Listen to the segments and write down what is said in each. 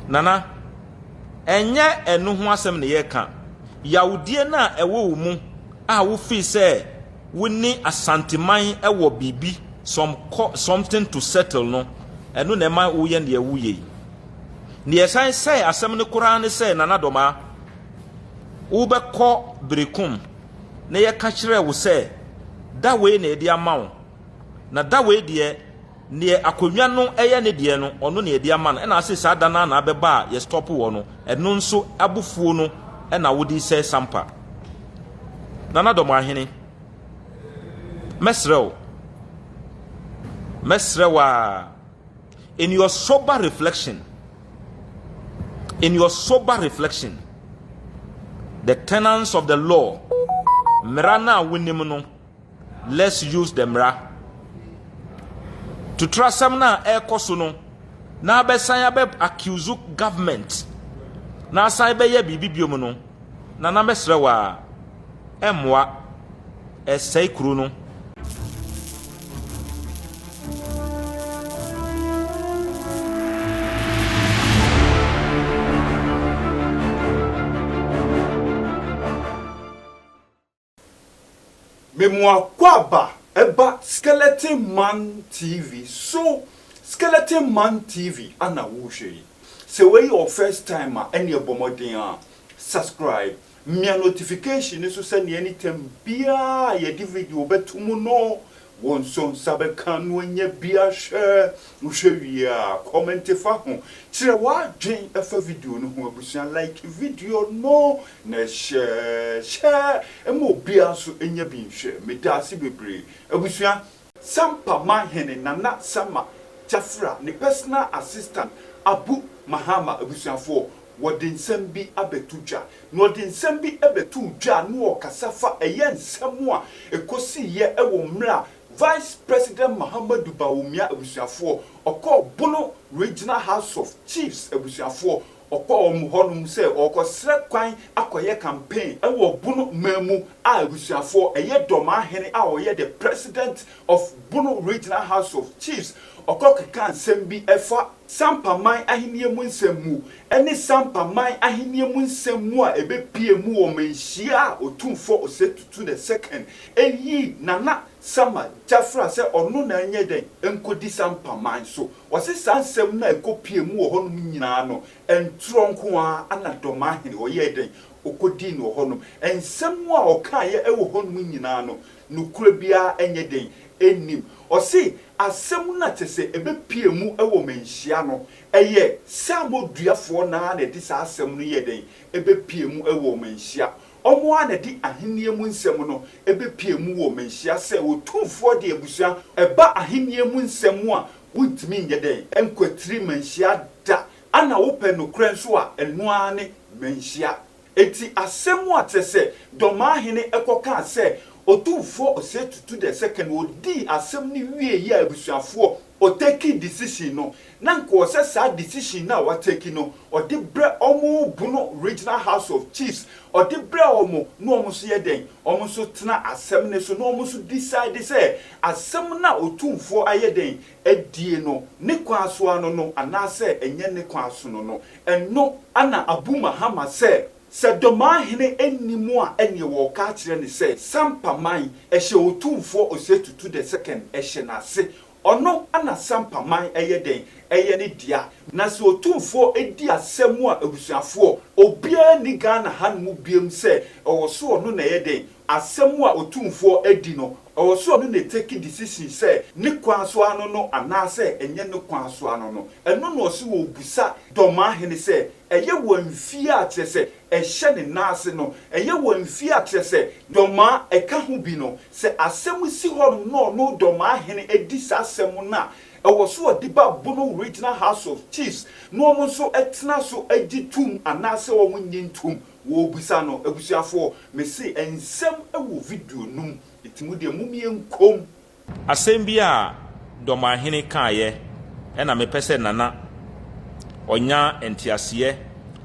Nana, ɛnyɛ ɛno ho asɛm na yɛreka. Yawdie no a ɛwɔ wo mu a wofii sɛ wo ne Asanteman wɔ biribi, some something to settle no, ɛno na ɛma woyɛ nea woyɛ yi. Nea ɛsan sɛe asɛm no koraa ne sɛ, Nana Dɔmaa, wobɛkɔ Berekum na yɛka kyerɛɛ wo sɛ da wei na yɛde ama wo, na da wei deɛ, neɛ akonnwa no yɛ ne deɛ no, ɔno na yɛde ama no, ɛna ase saa da no ara na abɛba a yɛ stop wɔ no, ɛno nso abufuo no na wode sɛ sampa. Nana Dɔmahene, mɛsrɛ wo, mɛsrɛ wo a, in your sober reflection, in your sober reflection, the tenants of the law, mmara no a wonim no, let's use the mmara. Tuturasɛm no a ɛrekɔ so no, na abɛsan abɛ accuse government, na asan bɛyɛ biribi biom no, Nana mɛsrɛ wo a, ɛmmoa, ɛsɛe kuro no. Memuakwaba ɛba Skeleton Man TV so Skeleton Man TV ana wohwɛ yi sɛ wei yɛ wo first time a ɛneɛ bɔ mmɔden a subscribe Mia notification no so sɛnea anytime biara a yɛde video bɛto mu no, wo nso nsa bɛka na woanya bi ahwɛ. Wohwɛ wie a, kɔmɛnte fa ho. Kyerɛ w'adwen fa video no ho. Abusua, like video no na share share ma obiara nso nya bi nhwɛ. Meda ase bebree. Abusua. Sampa Manhene Nana Sama Jafra ne personal assistant Abu Mahama abusuafoɔ wɔde nsɛm bi abɛto dwa. Na ɔde nsɛm bi bɛtoo dwa a na ɔrekasa fa ɛyɛ nsɛm a ɛkɔsiiɛ wɔ mmerɛ a Vice President Mahamadou Bawumia abusuafoɔ ɔkɔɔ Bono Regional House of Chiefs abusuafoɔ ɔkɔɔ wɔn hɔnom sɛ ɔrekɔsrɛ kwan akɔyɛ campaign wɔ Bono man mu a abusuafoɔ ɛyɛ Dɔmahene a ɔyɛ the President of Bono Regional House of Chiefs ɔkɔ kekaa nsɛm bi ɛfa Sampa man ahennie mu nsɛm mu ne Sampa man ahennie mu nsɛm mu a ɛbɛpue mu wɔ manhyia a Otumfoɔ Osei Tutu the Second yii Nana Sama Gyafra sɛ ɔno na ɛnyɛ dɛn nkɔdi Sampa man so. Ɔse saa nsɛm no a ɛkɔpue mu wɔ hɔnom nyinaa no, ntorɔ nko ara na Dɔmahene ɔyɛɛ dɛn ɔkɔdii no wɔ hɔnom. Nsɛm a ɔkaeɛ wɔ hɔnom nyinaa no, nokorɛ biara nyɛ dɛn nnim. Ɔse asɛm no a kyerɛ sɛ ɛbɛpue mu wɔ manhyia no, ɛyɛ Samo duafoɔ no ara na ɛde saa asɛm no yɛɛ dɛn ɛbɛpue mu wɔ manhyia. Wɔn ara na ɛde ahennie mu nsɛm no bɛpue mu wɔ manhyia sɛ otumfoɔ de abusua ɛba ahennie mu nsɛm mu a wontumi nyɛ dɛn nkwatiri manhyia da, ana wopɛ nokorɛ nso a ɛno ara ne manhyia. Enti asɛm a kyerɛ sɛ Dɔmahene kɔkaa sɛ Otumfoɔ Osei Tutu the Second ɔdii asɛm no wieeɛ a abusuafoɔ ɔtakii decision no, na nka ɔsɛ saa decision no a wataki no ɔde brɛ wɔn Bono Regional House of Chiefs, ɔde brɛ wɔn na wɔn nso yɛ dɛn? Wɔn nso tena asɛm no so na wɔn nso decide sɛ asɛm no a Otumfoɔ ayɛ dɛn adie no ne kwan so ano no anaasɛ ɛnyɛ ne kwan so no no. Ɛno na Abu Mahama sɛ, sɛ Dɔmahene nni mu a ɛneɛ wɔɔka akyerɛ no sɛ Sampa man hyɛ Otumfoɔ Osei Tutu the second hyɛ n'ase. Ɔno na Sampa man yɛ dɛn? Ɛyɛ ne dea. Na sɛ Otumfoɔ di asɛm a abusuafoɔ, obiara nni Ghana hanom biom sɛ ɛwɔ so ɔno na ɛyɛ dɛn? Asɛm a Otumfoɔ adi no, ɛwɔ so ɔno na ɛtake decision sɛ ne kwan so ano no anaasɛ ɛnyɛ ne kwan so ano no. Ɛno na ɔse ɔrebisa Dɔmahene sɛ, ɛyɛ wɔ mfie a kyerɛ sɛ ɛhyɛ ne nan ase no, ɛyɛ wɔ mfie a kyerɛ sɛ Dɔmaa ɛka ho bi no, sɛ asɛm si hɔnom na ɔno Dɔmahene di saa asɛm no a, ɛwɔ so ɔde ba Bono Regional House of Chiefs na wɔn nso tena so gye tom anaasɛ wɔn nnye ntom. Wɔrebisa no, abusuafoɔ, mese nsɛm wɔ video no mu, nti mo deɛ mom yɛnkɔ mu. Asɛm bi a Dɔmahene kaeɛ na mepɛ sɛ Nana ɔnya nteaseɛ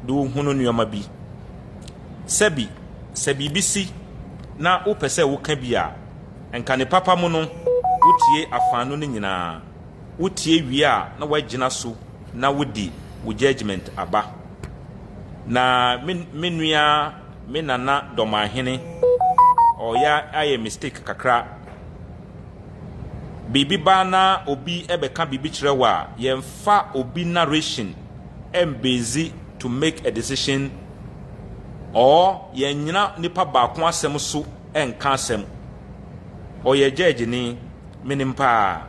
de ɔhunu nnoɔma bi. Sɛbi, sɛ biribi si na wopɛ sɛ woka bi a, nka ne papa mu no wotie afaanu no nyinaa. Wotie wie a na woagyina so na wodi wo judgement aba. Na me me nua me nana Dɔmahene ɔyɛ ayɛ mistake kakra. Biribi ba na obi bɛka biribi kyerɛ wo a, yɛmfa obi narration mbase to make a decision or yɛnnyina nipa baako asɛm so nka asɛm. Ɔyɛ judge ni, menim paa.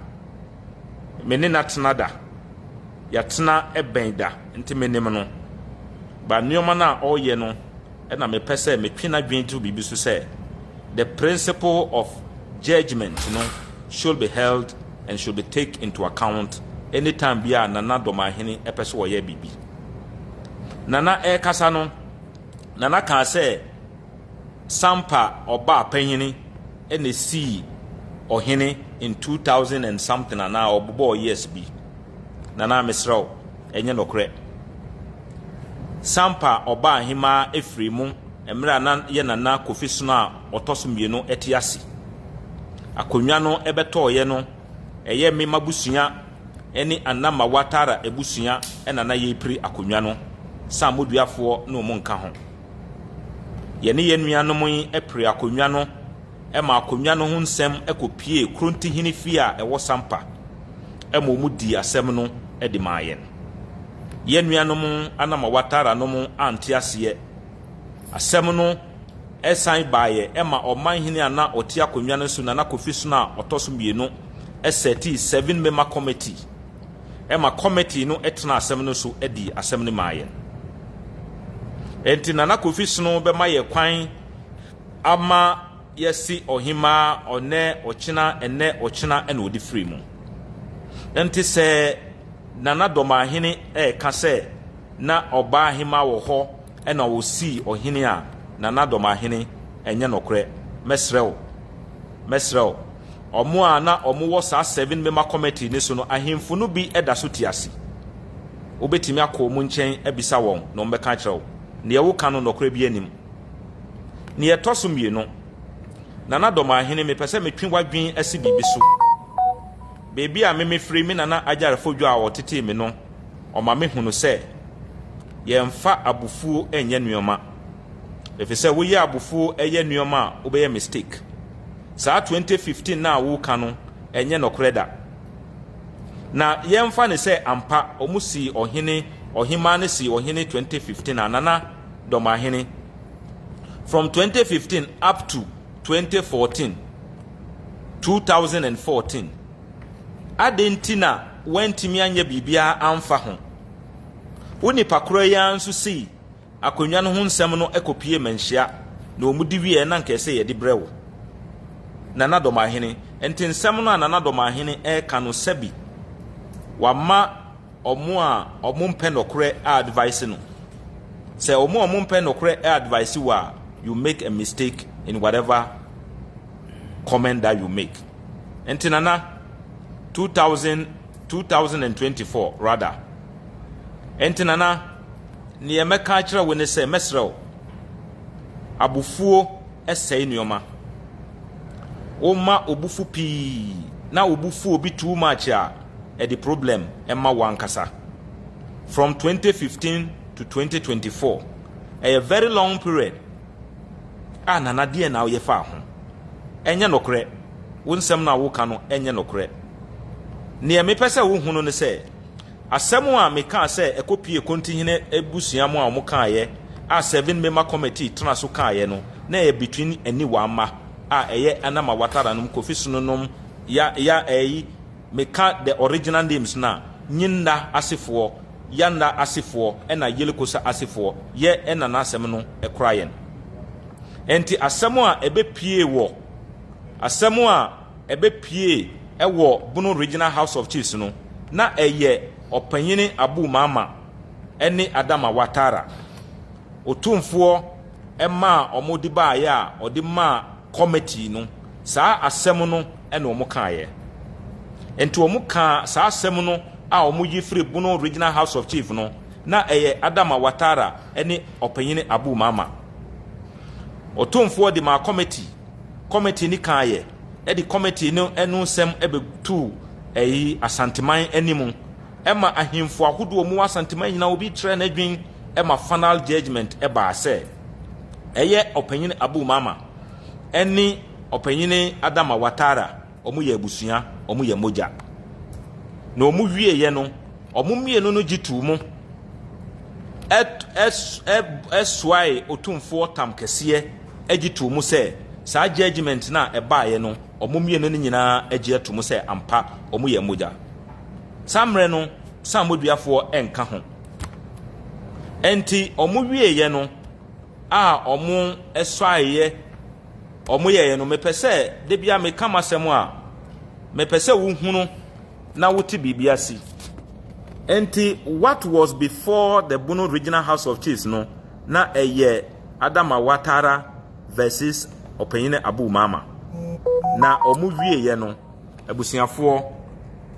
Me ne no atena da. Yɛatena bɛn da nti menim no. Ba nneɛma no a ɔreyɛ no ɛna mepɛ sɛ metwe n'adwene to biribi so sɛ the principle of judgment no should be held and should be taken into account anytime bi a Nana Dɔmahene ɛpɛ sɛ ɔyɛ biribi. Nana ɛrekasa no, Nana kaa sɛ Sampa ɔbaa panyini ɛna esii ɔhene in 2000 and something anaa ɔbobɔɔ years bi. Nana, mesrɛ wo, ɛnyɛ nokorɛ. Sampa ɔbaa hemaa efiri mu mmerɛ a na yɛ Nana Kofi Sono a ɔtɔ so mmienu ɛte ase. Akonnwa no ɛbɛtɔɔyɛ no, ɛyɛ me mabusua ɛne Anama Watara abusua ɛna na yɛrepiri akonnwa no. Samoduafoɔ ne wɔn nka ho. Yɛne yɛn nuanom yi pere akonnwa no ma akonnwa no ho nsɛm kɔpie Kurontihene fie a ɛwɔ Sampa ma wɔn dii asɛm no de maa yɛn. Yɛn nuanom Anama Watara nom ante aseɛ. Asɛm no ɛsan baeɛ ma ɔmanhene a na ɔte akonnwa no so, Nana Kofi Sono a ɔtɔ so mmienu, ɛsɛtii seven member committee ɛma committee no tena asɛm no so di asɛm no maa yɛn. Enti Nana Kofi Sono bɛma yɛ kwan ama yɛsi ɔhemaa ɔnɛ ɔkyena, ɛnɛ ɔkyena ɛna ɔde firi mu. Nti sɛ Nana Dɔmahene ɛreka sɛ na ɔbaa hemaa wɔ hɔ ɛna ɔsii ɔhene a, Nana Dɔmahene, ɛnyɛ nokorɛ. Mɛsrɛ wo, mɛsrɛ wo, ɔmo a na ɔmo wɔ saa seven member committee ne so no, ahemfo no bi ɛda so te ase. Wobɛtumi akɔ ɔmo nkyɛn abisa wɔn na ɔmo bɛka akyerɛ wo neɛ woka no, nɔkorɛ bi anim. Neɛ ɛtɔ so mmienu, Nana Dɔmahene, mepɛ sɛ metwe w'adwene asi biribi so. Beebi a meme firi, me nana Agyarefo Dwa a ɔtetee me no, ɔma me hunu sɛ yɛmfa abufuo nyɛ nneɛma, ɛfiri sɛ woyɛ abufuo ɛyɛ nneɛma a, wobɛyɛ mistake. Saa 2015 no a woka no, ɛnyɛ nɔkorɛ da. Na yɛmfa ne sɛ ampa ɔmo sii ɔhene, ɔhemaa no sii ɔhene 2015 a, Nana Dɔmahene, from 2015 up to 2014, 2014, adɛn nti na woantumi anyɛ biribiara amfa ho? Wo nipa korɔ yi ara nso sei akonnwa no ho nsɛm no kɔpie manhyia na wɔn di wieɛ na nka ɛsɛ yɛde brɛ wo, Nana Dɔmahene. Nti nsɛm no a Nana Dɔmahene ɛreka no, sɛbi wama ɔmo a ɔmo mpɛ nɔkorɛ a advice no sɛ ɔmo a ɔmo mpɛ nɔkorɛ a advice wo a, you make a mistake in whatever comment that you make. Nti Nana, 2000 2024 rather, nti Nana, neɛ mɛka akyerɛ wo ne sɛ mɛsrɛ wo, abufuo ɛsɛe nneɛma. Woma obufu pii na obufu obi too much a, ɛde problem ɛma wo ankasa. From 2015 to 2024 ɛyɛ very long period a. Nana, deɛ na woyɛ fa ho ɛnyɛ nokorɛ. Wo nsɛm no a woka no ɛnyɛ nokorɛ. Neɛ mepɛ sɛ wohunu ne sɛ asɛm a mekaa sɛ ɛkɔpie Kontihene abusua mu a wɔn kaeɛ a seven member committee tena so kaeɛ no, na ɛyɛ between Aniwa mma a ɛyɛ Anama Watara nom, Kofi Sono nom, ya ya ɛyi meka the original names na Nyinda asefoɔ, Yanda asefoɔ ɛna Yelekosa asefoɔ yɛ ɛna n'asɛm no ɛkora yɛn. Nti asɛm a ɛbɛpie wɔ asɛm a ɛbɛpie ɛwɔ Bono Regional House of Chiefs no, na ɛyɛ ɔpanyini Abu Mama ɛne Adama Watara. Otumfoɔ ɛmaa ɔmo de baayɛ a ɔde maa committee no, saa asɛm no ɛna ɔmo kaeɛ. Nti ɔmo kaa saa asɛm no a ɔmo yi firi Bono Regional House of Chiefs no, na ɛyɛ Adama Watara ɛne ɔpanyini Abu Mama. Ɔtumfoɔ de maa committee, committee ni kaeɛ, ɛde committee no ɛno nsɛm ɛbɛtu ɛyi Asanteman anim. Ɛma ahemfo ahodoɔ a wɔwɔ Asanteman nyinaa obi kyerɛɛ n'adwene ma final judgement baa sɛ ɛyɛ Ɔpanyin Abu Mama ne Ɔpanyin Adama Watara wɔn yɛ abusua, wɔn yɛ mogya. Na wɔn wieɛ no, wɔn mmienu no gye too mu ɛsoae Otumfoɔ tam kɛseɛ gye too mu sɛ saa judgement no a ɛbaeɛ no, wɔn mmienu no nyinaa gye ato mu sɛ ampa wɔn yɛ mogya. Saa mmerɛ no, Samoduafoɔ nka ho. Enti wɔn wieeɛ no a wɔn suaeɛ, wɔn yɛeɛ no, mepɛ sɛ da biara meka m'asɛm a, mepɛ sɛ wohunu na wote biribi ase. Enti what was before the Bono Regional House of Chiefs no, na ɛyɛ Adama Watara versus Ɔpanyini Abu Mama. Na wɔn wieeɛ no, Abusuafoɔ,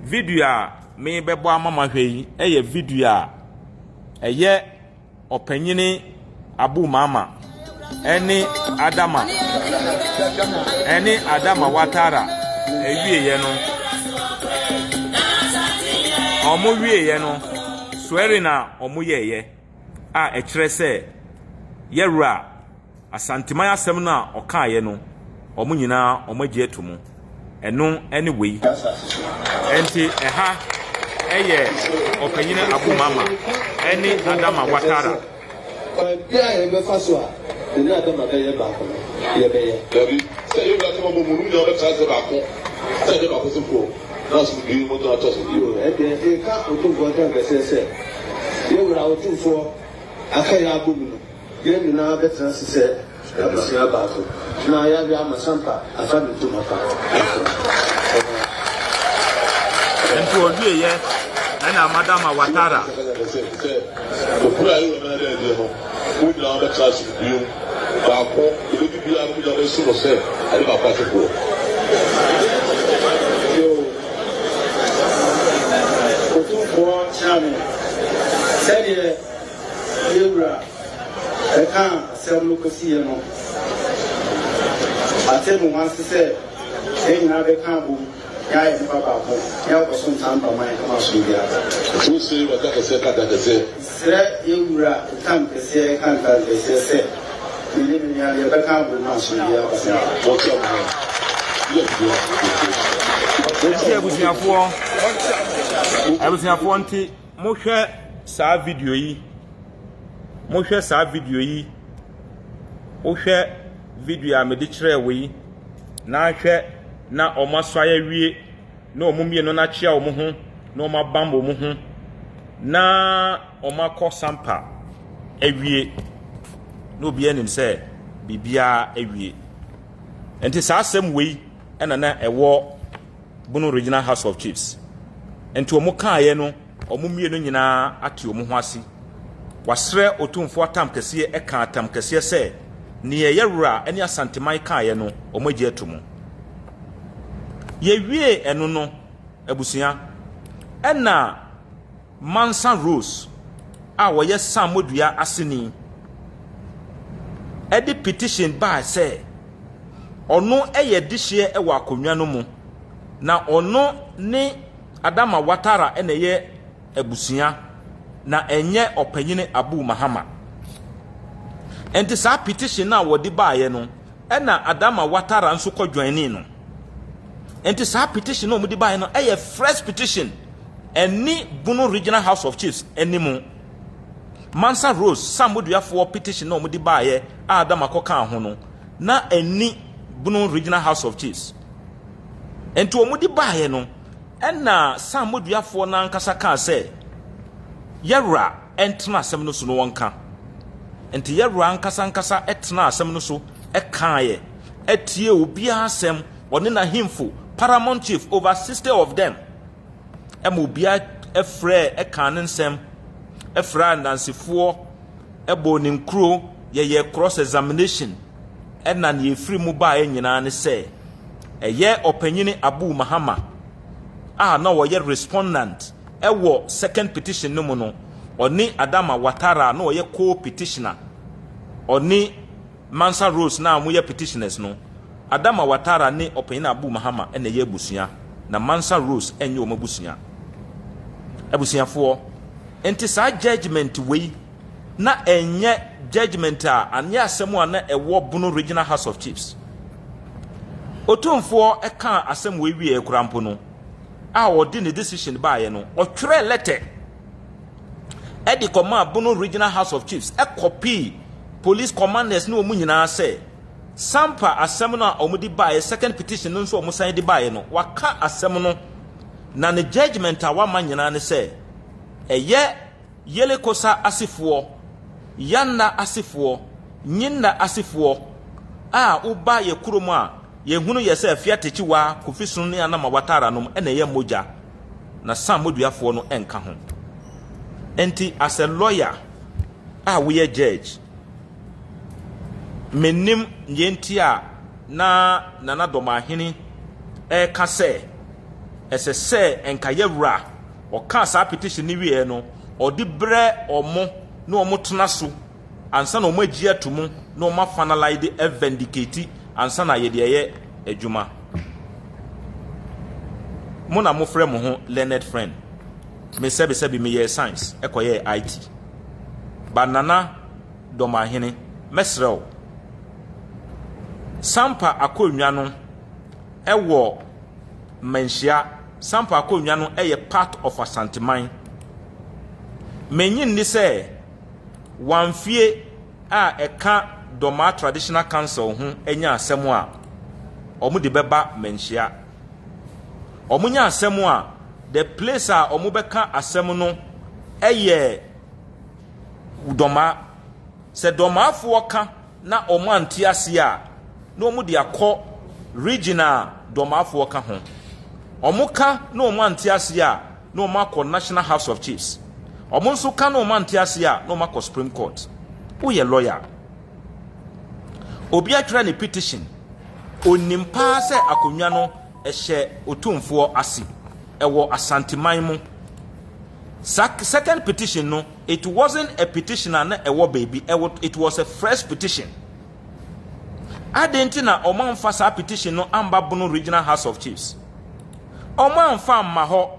video a merebɛbɔ ama mo ahwɛ yi yɛ video a ɛyɛ ɔpanyini Abu Mama ɛne Adama ɛne Adama Watara ɛwieɛ no wɔn wieɛ no swearing a wɔn yɛɛyɛ a ɛkyerɛ sɛ yɛwura Asanteman asɛm no a ɔkaeɛ no, wɔn nyinaa wɔagye ato mu. Ɛno ne wei. Enti ɛha yɛ Ɔpanyini Abu Mama ne Adama Watara. Kwan biara a yɛbɛfa so a yɛne Adama bɛyɛ baako no, yɛbɛyɛ. Dabi, sɛ yɛn wura sɛ mo mu no nyinaa bɛtra ase baako, sɛ ɛnyɛ baako so mpo, na asomdwoe mu ntena atoa so bio. Ɛndeɛ, meka Otumfoɔ ntam kɛseɛ sɛ, yɛn wura Otumfoɔ aka yɛn abom no, Yɛn nyinaa bɛtena ase sɛ abusua baako na yɛahwɛ ama Sampa afa ne ntoma pa afura. Nti ɔwieɛ ɛna Madama Watara. Sɛ okura a yɛwura no ada adie no, mo nyinaa bɛtra ase bio baako, yɛbɛdi biara no mo nyinaa bɛsu no sɛ ade baako asefoɔ. Yoo, Otumfoɔ kyerɛ me sɛdeɛ Yɛn Wura bɛkaa asɛm no kosiiɛ no, mate me ho ase sɛ yɛn nyinaa bɛka abom na yɛayɛ nnipa baako na yɛakɔsom saa mpaman ama asomdwoeɛ aba. Nti wosrɛ yɛn Wura ntam kɛseɛ ka ntam kɛseɛ. Mesrɛ yɛn Wura ntam kɛseɛ ka ntam kɛseɛ sɛ me ne me nua no yɛbɛka abom ma asomdwoeɛ aba saa. Wɔkyea mo ho yɛ adwuma bebree. Nti abusuafoɔ, abusuafoɔ nti. Mohwɛ saa video yi, mohwɛ saa video yi, wohwɛ video a mede kyerɛɛ wo yi, na ahwɛ na wɔn asoa awie, na wɔn mmienu no akyea wɔn ho, na wɔn abam wɔn ho, na wɔn akɔ sampa awie, na obiara nim sɛ biribiara awie. Nti saa asɛm wei ɛna na ɛwɔ Bono Regional House of Chiefs. Nti wɔn kaeɛ no, wɔn mmienu nyinaa ate wɔn ho ase. Wasrɛ Otumfoɔ atam kɛseɛ ɛka atam kɛseɛ sɛ neɛ Yɛwura ne Asanteman kaeɛ no, wɔn agye ato mu. Yɛwiee ɛno no, abusua, ɛna Mansa Rose a ɔyɛ Sammodua aseni de petition baa sɛ ɔno yɛ dehyeɛ wɔ akonnwa no mu na ɔno ne Adama Watara na ɛyɛ abusua na ɛnyɛ ɔpanyini Abu Mahama. Nti saa petition no a wɔde baeɛ no ɛna Adama Watara nso kɔ joinee no. Nti saa petition no a wɔde baeɛ no ɛyɛ fresh petition ɛne Bono Regional House of Chiefs anim. Mansa Rose Sammoduafoɔ petition no a wɔde baeɛ a Adama kɔkaa ho no na ɛni Bono Regional House of Chiefs. Nti wɔde baeɛ no ɛna Sammoduafoɔ no ankasa kaa sɛ yɛwura ɛntena asɛm no so no wɔnka. Nti yɛwura ankasa ankasa ɛtena asɛm no so ɛkaeɛ ɛtie obiara asɛm ɔne n'ahemfo paramount chief over 60 of them ɛma obiara ɛfrɛɛ ɛkaa ne nsɛm ɛfrɛɛ andansefoɔ ɛbɔɔ ne nkuro yɛyɛ cross examination ɛna nea ɛfiri mu baeɛ nyinaa ne sɛ ɛyɛ ɔpanyini Abu Mahama a na ɔyɛ respondent ɛwɔ second petition no mu no ɔne Adama Watara a na ɔyɛ co-petitioner ɔne Mansa Rose no a wɔyɛ petitioners no, Adama Watara ne Ɔpanyin Abu Mahama na ɛyɛ abusua, na Mansa Rose nyɛ wɔn abusua. Abusuafoɔ, nti saa judgement wei na ɛnyɛ judgement a anyɛ asɛm a na ɛwɔ Bono Regional House of Chiefs. Otumfoɔ ɛkaa asɛm wei wieɛ koraa mpo no, a ɔde ne decision baeɛ no, ɔtwerɛɛ letter ɛde kɔmaa Bono Regional House of Chiefs, ɛkɔpii police commanders ne wɔn nyinaa sɛ Sampa asɛm no a wɔde baeɛ, second petition no nso a wɔsan de baeɛ no, waka asɛm no na ne judgement a wama nyinaa ne sɛ ɛyɛ Yelekosa asefoɔ, Yanna asefoɔ, Nyinna asefoɔ a woba yɛ kurom a yɛhunu yɛ sɛ Afia Takyiwaa, Kofi Sono ne Anama Watara nom na ɛyɛ mogya na Sam Moduafoɔ no nka ho. Enti as a lawyer a woyɛ judge, mennim deɛ nti a na Nana Dɔmahene ɛreka sɛ ɛsɛ sɛ nka yɛwura ɔkaa saa petition no wieɛ no, ɔde brɛ ɔmo na ɔmo tena so ansa na ɔmo agye ato mu na ɔmo afinalise de avindicate ansa na yɛde ɛyɛ adwuma. Mo na mofrɛ mo ho learned friend. Me sɛbesɛbe meyɛɛ science ɛkɔyɛɛ IT. Ba Nana Dɔmahene, mɛsrɛ wo. Sampa akonnwa no ɛwɔ Manhyia, Sampa akonnwa no yɛ part of Asanteman. Mennye nni sɛ Wamfie a ɛka Dormaa Traditional Council ho anya asɛm a wɔde bɛba Manhyia. Wɔnya asɛm a, the place a wɔbɛka asɛm no yɛ Dormaa. Sɛ Dormaafoɔ ka na wɔn ante aseɛ a, na wɔn de akɔ region a Dɔmaafoɔ ka ho. Wɔn ka na wɔn ante aseɛ a, na wɔn akɔ National House of Chiefs. Wɔn nso ka na wɔn ante aseɛ a, na wɔn akɔ Supreme Court. Woyɛ lawyer. Obi atwerɛ ne petition. Onim paa sɛ akonnwa no ɛhyɛ Otumfoɔ ase. Ɛwɔ Asanteman mu. Second petition no, It wasn't a petition a na ɛwɔ baabi, ɛwɔ, it was a fresh petition. Adɛn nti na wɔn amfa saa petition no amba Bono Regional House of Chiefs? Wɔn amfa amma hɔ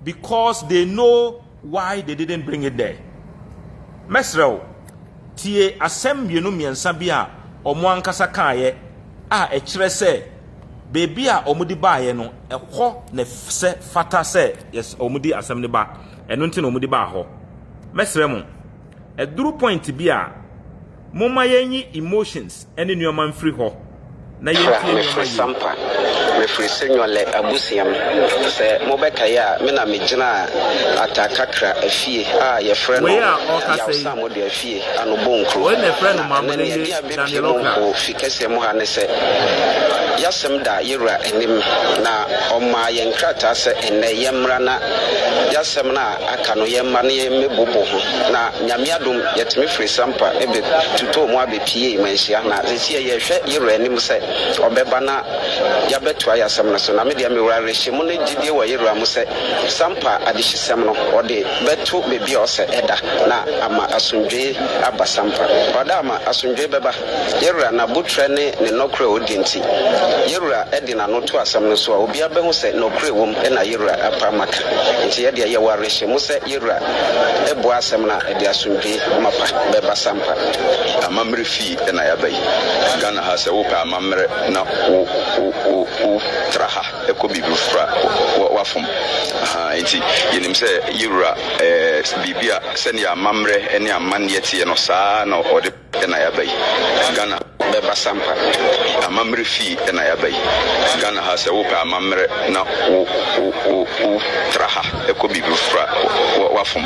because they know why they didn't bring it there. Mɛsrɛ wo, tie asɛm mmienu mmiɛnsa bi a wɔn ankasa kaeɛ a ɛkyerɛ sɛ baabi a wɔde baeɛ no, ɛhɔ na sɛ fata sɛ wɔde asɛm no ba. Ɛno nti na wɔde baa hɔ. Mɛsrɛ mo, ɛduru point bi a, momma yɛnyi emotions ne nneɛma mfiri hɔ na Fra, yɛntie nneɛma mefiri yie. Sampa. Mefiri Senywɔlɛ abusuam. Sɛ mobɛkae a, me na megyinaa Atakakra afie a yɛfrɛ no Wei a ɔrekasa Yaw yi, Samodo afie ano Bonkuro. wei na yɛfrɛ no Na ɛnnɛ nea Mamulenge ɛde abɛpue Daniel mu Okra. wɔ fi kɛseɛ mu ha ne sɛ, y'asɛm da yɛwura anim, na ɔmaa yɛn krataa sɛ ɛnnɛ yɛmmra na y'asɛm no a aka no yɛmma na yɛmmɛbobo ho. Na Nyame adom yɛtumi firi Sampa bɛ tutɔɔ mu abɛpiee Manhyia, na seesei yɛrehwɛ yɛwura anim sɛ ɔbɛba na yɛabɛtoa y'asɛm no so. Na me deɛ mewɔ awerɛhyɛmu ne gyidie wɔ yɛwura mu sɛ Sampa adehyesɛm no ɔde bɛto baabi a ɔsɛ ɛda na ama asomdwoe aba Sampa. Ɔda ama asomdwoe bɛba. Yɛwura, n'aboterɛ ne ne nɔkorɛ a ɔdi nti, Yɛwura de n'ano to asɛm no so a, obiara bɛhu sɛ nɔkorɛ wom na Yɛwura apa ama ka. Nti yɛdeɛ yɛwɔ awerɛhyɛmu sɛ Yɛwura bua asɛm no a, ɛde asomdwoe mapa bɛba sampa. Amammerɛ fie na yɛaba yi. Ghana ha sɛ wopɛ amammerɛ na wo wo wo wo tra ha kɔ biribi foforɔ a wa wafom. Ahaa nti yɛnim sɛ yɛwura ɛɛ biribi a sɛdeɛ amammerɛ ne amanneɛ teɛ no saa ara na ɔde. na yɛaba yi. Ghana. Bɛba sampa. Amammerɛ fie na yɛaba yi. Ghana ha sɛ wopɛ amammerɛ na wo wo wo wo tra ha kɔ biribi foforɔ a wa wafom.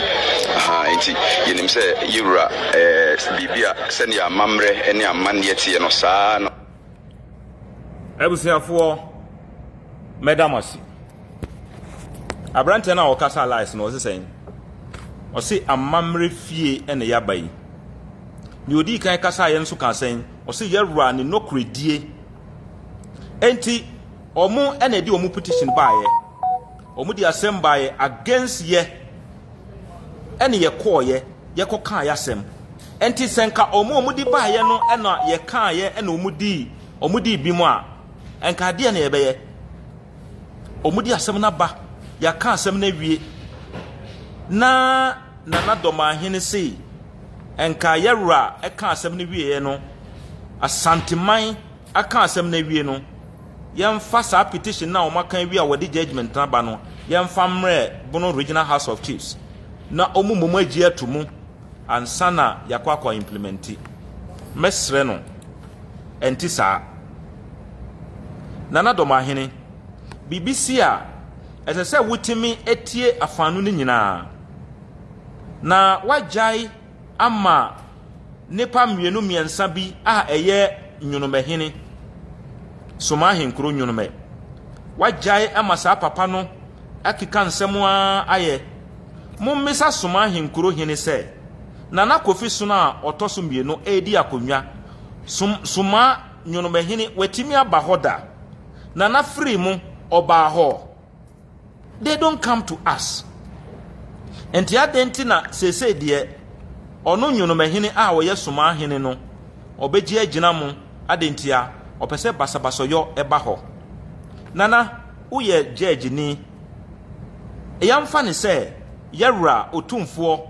Ahaa nti yɛnim sɛ yɛwura ɛɛ biribi a sɛdeɛ amammerɛ ne amanneɛ teɛ no saa ara na. Abusuafoɔ, mɛda mo ase. Aberanteɛ no a ɔkasa lies no, ɔse sɛn? Ɔse amammerɛ fie na yɛaba yi. Nea odii kan kasaeɛ nso kaa sɛn? Ɔse yɛwura ne nɔkorɛdie. Enti, ɔmo na ɛde ɔmo petition baeɛ. Ɔmo de asɛm baeɛ against yɛ. Ɛne yɛkɔɔyɛ, yɛkɔkaa yɛ asɛm. Enti sɛ nka ɔmo a ɔmo de baeɛ no na yɛkaeɛ na ɔmo dii ɔmo dii bi mu a, nka adeɛ na yɛbɛyɛ. Ɔmo de asɛm no aba, yɛaka asɛm no awie. Na Nana Dɔmahene se nka yɛwura ɛka asɛm no wieɛ no, Asanteman aka asɛm no awie no, yɛmfa saa petition no a wɔaka awie a wɔde judgement no aba no, yɛmfa mmerɛ Bono Regional House of Chiefs na wɔn mmom agye ato mu ansa na yɛakɔ akɔ implementi. Mɛsrɛ no, ɛnte saa. Nana Dɔmahene, biribi si a, ɛsɛ sɛ wotumi tie afaanu no nyinaa na woagyae ama nnipa mmienu mmiɛnsa bi a ɛyɛ Nwonomɛhene, Soma Ahenkuro Nwonomɛ. Woagyae ama saa papa no akeka nsɛm ara ayɛ. Mommisa Soma Ahenkuro hene sɛ, Nana Kofi Sono a ɔtɔ so mmienu redi akonnwa, Som, Soma Nwonomɛhene watumi aba hɔ da? Nana firi mu, ɔbaa hɔ? They don't come to us. Nti adɛn nti na seesei deɛ ɔno Nwonomahene a ɔyɛ Somaahene no ɔbɛgye agyina mo adɛn ntia? Ɔpɛ sɛ basabasɔyɔ ɛba hɔ. Nana, woyɛ judge ni. Yɛmfa ne sɛ yɛwura Otumfoɔ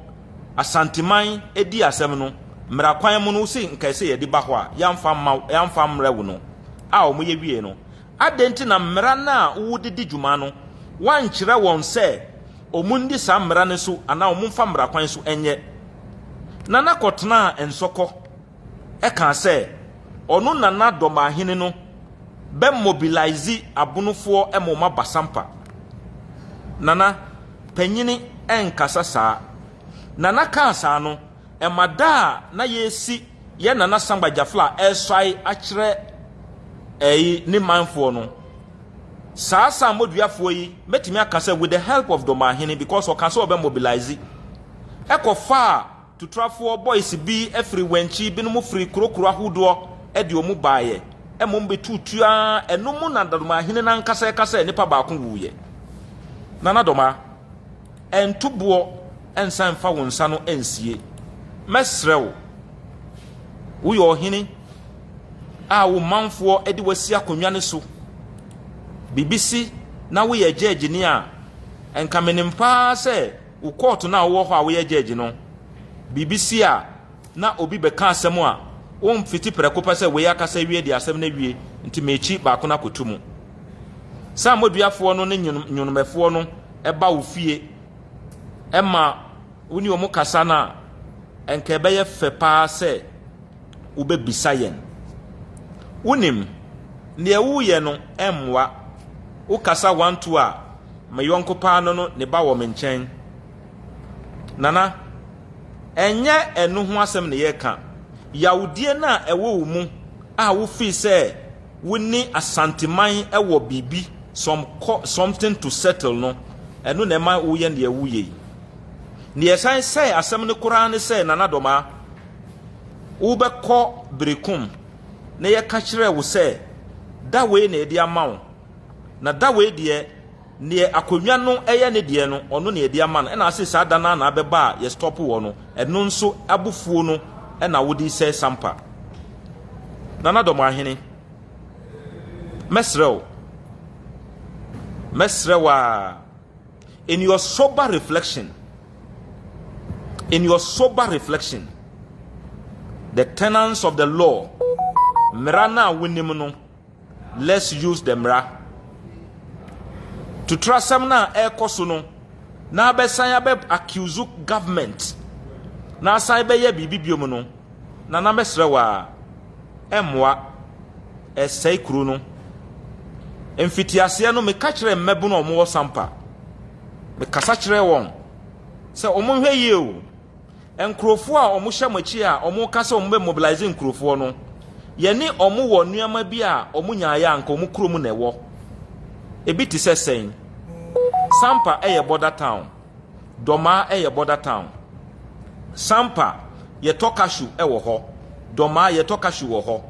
Asanteman di asɛm no, mmara kwan mu no wose nka ɛsɛ yɛde ba hɔ a yɛamfa mma yɛamfa mmrɛ wo no a wɔyɛ wie no, Adɛn nti na mmara no a wode di dwuma no, woankyerɛ wɔn sɛ wɔnni saa mmara no so anaa wɔmfa mmara kwan so nyɛ? Nana kɔtenaa nsɔkɔ kaa sɛ ɔno Nana Dɔmahene no bɛ mobilize Abonofoɔ ma wɔn aba Sampa. Nana, panyini nkasa saa. Nana kaa saa no, Ɛma da a na yɛresi yɛn Nana Samba Gyafla resuae akyerɛ ɛyi ne manfoɔ no, saa Samoduafoɔ yi, mɛtumi aka sɛ with the help of Dɔmahene because ɔka sɛ ɔbɛ mobilize, ɛkɔfaa tuturafoɔ boys bi firi Wankyi, binom firi kurokuro ahodoɔ de wɔn baeɛ, ɛma wɔn bɛtuu tuo ara, ɛno mu na Dɔmahene no ankasa ɛka sɛ nipa baako wuiɛ. Nana Dɔma. Nto boɔ nsan mfa wo nsa no nsie. Mɛsrɛ wo, woyɛ ɔhene a wo manfoɔ de wo asi akonnwa no so. Biribi si na woyɛ gyɛɛgyeni a, nka menim paa sɛ wo kɔɔto no a wowɔ hɔ a woyɛ gyɛɛgye no, biribi si a na obi bɛka asɛm a, womfiti prɛko pɛ sɛ wei akasa awie de asɛm no awie nti merekyi baako no akɔto mu. Sɛ amoduafoɔ no ne nwonomɛfoɔ no ba wo fie ma wo ne wɔn kasa no a, ɛnka ɛbɛyɛ fɛ paa sɛ wobɛbisa yɛn. Wonim, deɛ woreyɛ no mmoa. Wokasa wanto a, me yɔnko paa no no ne ba wɔ me nkyɛn. Nana, ɛnyɛ ɛno ho asɛm na yɛreka. Yawdie no a ɛwɔ wo mu a wofii sɛ wo ne Asanteman wɔ biribi, some something to settle no, ɛno na ɛma woyɛ nea woyɛ yi. Nea ɛsan sɛe asɛm no koraa ne sɛ, Nana Dɔmaa, wobɛkɔ Berekum na yɛka kyerɛɛ wo sɛ da wei na yɛde ama wo, na da wei deɛ Neɛ akonnwa no yɛ ne deɛ no, ɔno na yɛde ama no, ɛna ase saa da no ara na abɛba a yɛ stop wɔ no, ɛno nso abufuo no na wode resɛe Sampa. Nana Dɔmahene, mɛsrɛ wo, mɛsrɛ wo ara, in your sober reflection, in your sober reflection, the tenants of the law, mmara no a wonim no, Let's use the mmara. Tuturasɛm no a ɛrekɔ so no, na abɛsan abɛ accuse government na asan bɛyɛ biribi biom no, Nana mɛsrɛ wo a, ɛmmoa, ɛsɛe kuro no. Mfitiaseɛ no, meka kyerɛɛ mmabunu a wɔwɔ Sampa, mekasa kyerɛɛ wɔn sɛ wɔnhwɛ yie o. Nkurofoɔ a wɔhyɛ mo akyi a wɔka sɛ wɔbɛ mobilise nkurofoɔ no, yɛne wɔn wɔ nneɛma bi a wɔn nyaeɛ a anka wɔn kurom na ɛwɔ. Ebi te sɛ sɛn? Sampa yɛ border town. Dɔmaa yɛ border town. Sampa, yɛtɔ cashew wɔ hɔ. Dɔmaa, yɛtɔ cashew wɔ hɔ.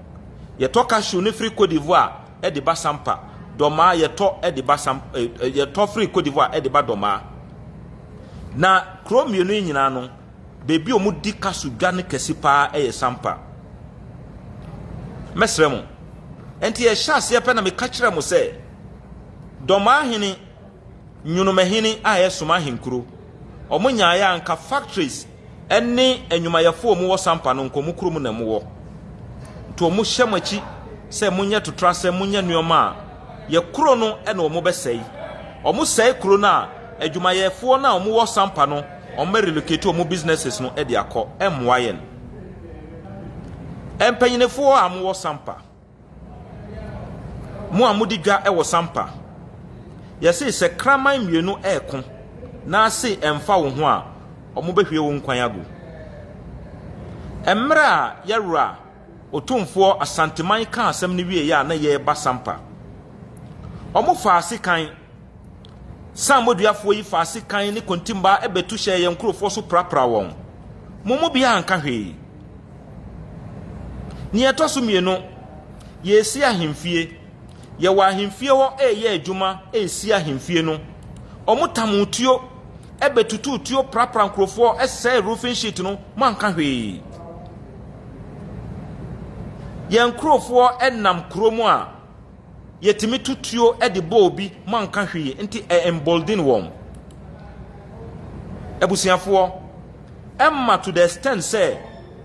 Yɛtɔ cashew no firi Cote d'Ivoire de ba Sampa. Dɔmaa, yɛtɔ de ba Sam, eh, yɛtɔ firi Cote d'Ivoire de ba Dɔmaa. Na kuro mmienu yi nyinaa no, baabi a wɔdi kaso dwa no kɛse paa yɛ Sampa. Mɛsrɛ mo. Enti yɛhyɛ aseɛ pɛ na meka kyerɛ mo sɛ, Dɔmaahene, Nwonomahene a ɛyɛ Soma ahenkuro, Wɔn nyaeɛ a anka factories ne nnwumayɛfoɔ a wɔwɔ Sampa no nka wɔn kurom na wɔwɔ. Nti wɔn hyɛ mo akyi sɛ monyɛ totorasɛm, monyɛ nneɛma a, yɛ kuro no na wɔn bɛsɛe. Wɔn sɛe kuro no a, adwumayɛfoɔ no a wɔwɔ Sampa no, wɔn bɛ relocate wɔn businesses no de akɔ. Ɛmmoa yɛn. Mpanyinifoɔ a mowɔ Sampa, Mo a modi dwa wɔ Sampa, yɛse sɛ kraman mmienu reko na se ɛmfa wo ho a, wɔbɛhwie wo nkwan agu. Mmerɛ a yɛwura Otumfoɔ Asanteman kaa asɛm no wieeɛ a na yɛreba Sampa. Wɔfaa sekan, Samoduafoɔ yi faa sekan ne kontimbaa bɛtu hyɛɛ yɛn nkurofoɔ so prapraa wɔn. Mo mu biara anka hwee. Nea ɛtɔ so mmienu, yɛresi ahemfie. Yɛwɔ ahemfie hɔ reyɛ adwuma resi ahemfie no. Wɔtam tuo bɛtutuu tuo prapra nkurofoɔ sɛe roofing sheet no, moanka hwee. Yɛn nkurofoɔ nam kurom a yɛtumi to tuo de bɔ obi moanka hwee nti ɛ embolden wɔn. Abusuafoɔ, ɛma to the extent sɛ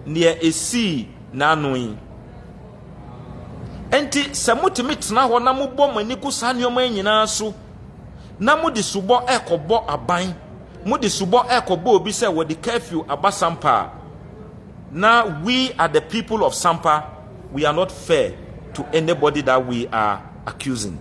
neɛ ɛsii n'ano yi. Nti sɛ motumi tena hɔ na mobɔ mo ani gu saa nneɛma yi nyinaa so na mode subɔ ɛkɔbɔ aban, mode subɔ ɛkɔbɔ obi sɛ wɔde curfew aba Sampa a, na we are the people of Sampa, we are not fair to anybody that we are accusing.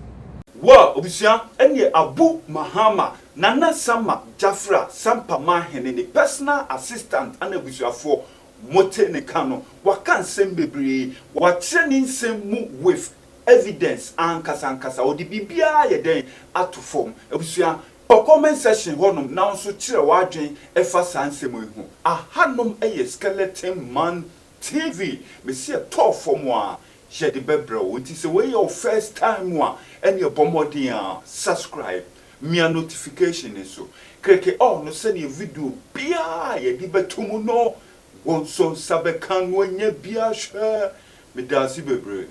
Wɔ abusua ɛneɛ Abu Mahama, Nana Sama Jafra Sampa Manhene ne personal assistant ana abusuafoɔ mote ne ka no waka nsɛm bebree wakyerɛ ne nsɛm mu with evidence ankasa ankasa ɔde biribiara ayɛ dɛn ato fam abusua kɔ comment section hɔ nom na wo nso kyerɛ w'adwen ɛfa saa nsɛm yi ho ahanom ɛyɛ Skeleton Man TV mese ɛtɔɔ fam a yɛde bɛbrɛ wo nti sɛ wei yɛ wo first time a ɛneɛ bɔ mmɔden a subscribe mia notification no so click all no sɛdeɛ video biara a yɛde bɛto mu no wo nso nsa bɛka no anya bi ahwɛ. Medaase bebree.